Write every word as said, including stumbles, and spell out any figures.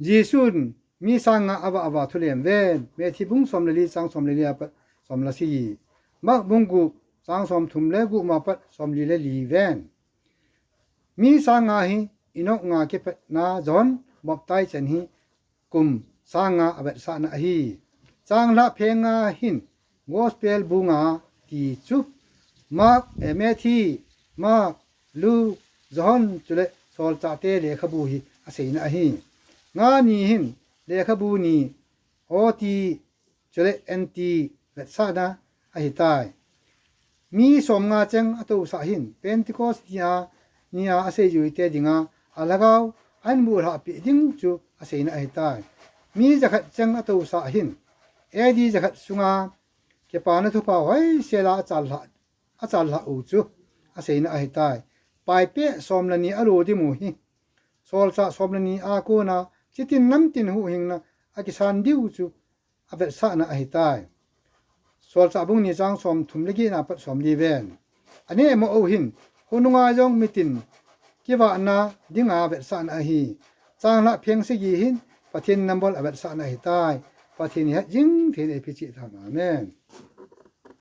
Jesun mi sang nga avah a thu lem ven. Matthew bung som le li chang som le li a pat som le sagi. Mark bung gup chang som thum le gup ma pat som li le li ven. Mi sang nga hi Enoch nga kipatna John baptize chan hi kum sang nga avetsahna ahi. Chang lha pheng nga hin Gospel bu nga ti chu Mark, eh, Matthew, Mark, Luke, John chule solchahte lekhabu hi aseina ahi. Nga ni hin lekhabu ni O T chule N T vetsahna ahitai. Mi som nga cheng atousah hin Pentecost nia, nia aseijuite dinga alhagao ahin bulhahpeh ding chu aseina ahitai. Mi jakhat cheng atousah hin A D jakhat sunga kipana thupha hoisela achal lhah, achal lhah u chu aseina ahitai. Paipeh som le ni alo dimu hi solchah som le ni a kona chitin namtin huhhingna akisan diu chu avetsahna ahitai. Solchah bung ni chang som thum le get na pat som li ven. Aneh mo u hin khonunga jong mitin kivahna dinga vetsahna ahi. Chang lha pheng sagi hin Pathen nambol avetsahna ahitai. Pathen in hetjing thei in eipeh cheh tahen. Amen.